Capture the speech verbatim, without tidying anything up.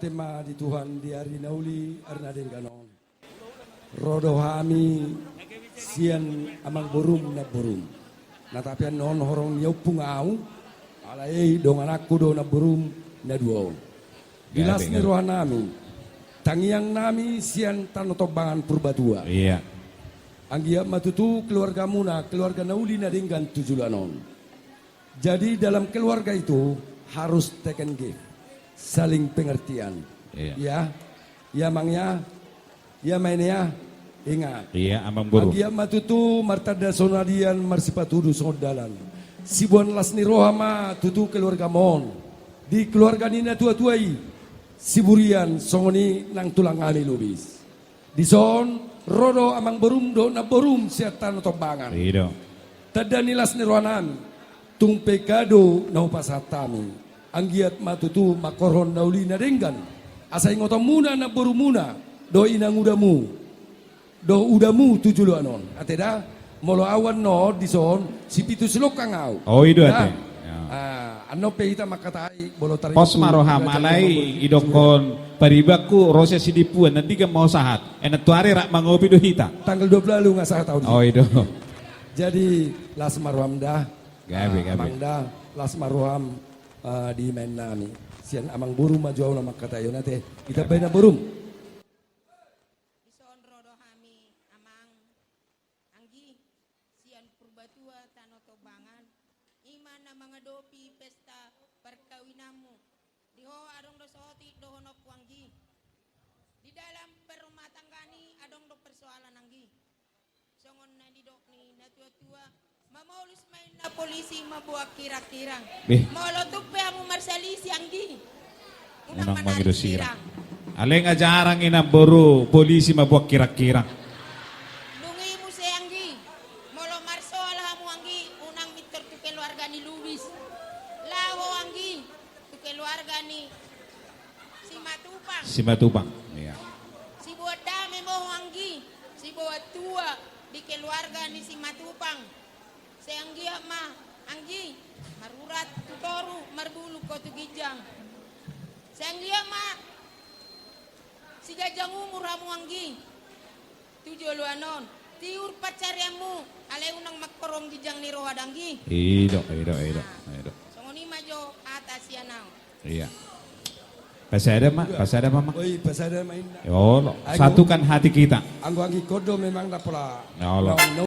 Tema di Tuhan di ari na uli, ari na denggan on. Ro do hami sian amangborum namborum. Na tapi annon horong ni ompung ahu, alai dongananku do namborum na dua on. Di las ni rohanami, tangiangnami sian tano tombangan Purbatua. Iya. Anggiat ma tutu keluargamuna, keluarga na uli na denggan tu joloan on. Jadi dalam keluarga itu harus take and give, saling pengertian. Iya. Ya, ya amang ya, ya amang ya, ingat. Iya, amangboru. Anggiat ma tutu martanda songon adian, marsipatudu songon dalan. Siboan las ni roha ma tutu keluargamon. Di keluarga ni na tua-tua i, siburian songon i nang tulang hami Lubis. Dison, ro do amangborum dohot namborum sian tano tombangan. I do. Tanda ni las ni rohanami, tung pe gabe na hupasahat hami. Anggiat ma tutu mangkorhon na uli na denggan. Asa ingotonmuna namborumuna, dohot inangudamu, dohot udamu tu joloan on. Ate da, molo ahu annon dison, sipitu silongkang ahu. Oh, i do ate. Ah, annon pe hita mangkatai, molo tarida. Pos ma roham, alai idokkon paribanku ro sian Sidimpuan, na denggan ma hupasahat. Enak tu ari rap mangopi do hita. Tanggal dua puluh lalu nga sahat ahu. Oh, i do. Jadi, las ma roham da. Gabe, gabe. Amang da, las ma roham, eh, di imaen nami. Sian amangboru ma jo ahu na mangkatai on ate. Hita baen namborum. Dison ro do hami, amang, anggi, sian Purbatua tano tombangan, i ma na mangadopi pesta parkawinanmu. Di ho adong do sotik dohononku anggi. Di dalam perumah tangga ni adong do persoalan anggi. Songon na nidok ni na tua-tua, mamolus ma inna polisi mamboan kirang-kirang. Molo tung pe hamu marsalisi anggi, unang mangido sirang. Alai nga jarang inna boru polisi mamboan kirang-kirang. Dung i muse anggi, molo marsoal hamu anggi, unang mintor tu keluarga ni Lubis. Laho anggi tu keluarga ni Simatupang. Simatupang, iya. Siboan dame ma ho anggi, siboan tua di keluarga ni Simatupang. Sai anggiat ma anggi, marurat tu toru, marbulung ho tu ginjang. Sai anggiat ma siganjang umur hamu anggi tu joloan on, tiur pansarianmu, alai unang mangkorhon ginjang ni roha da anggi. I do, i do, i do, i do. Songon i ma jo hata sian ahu. Iya. Pasada ma, pasada ma, ma. Oi, pasada ma inna. Olo, satukan hati kita. Anggo anggi kodo memang dapola. Olo.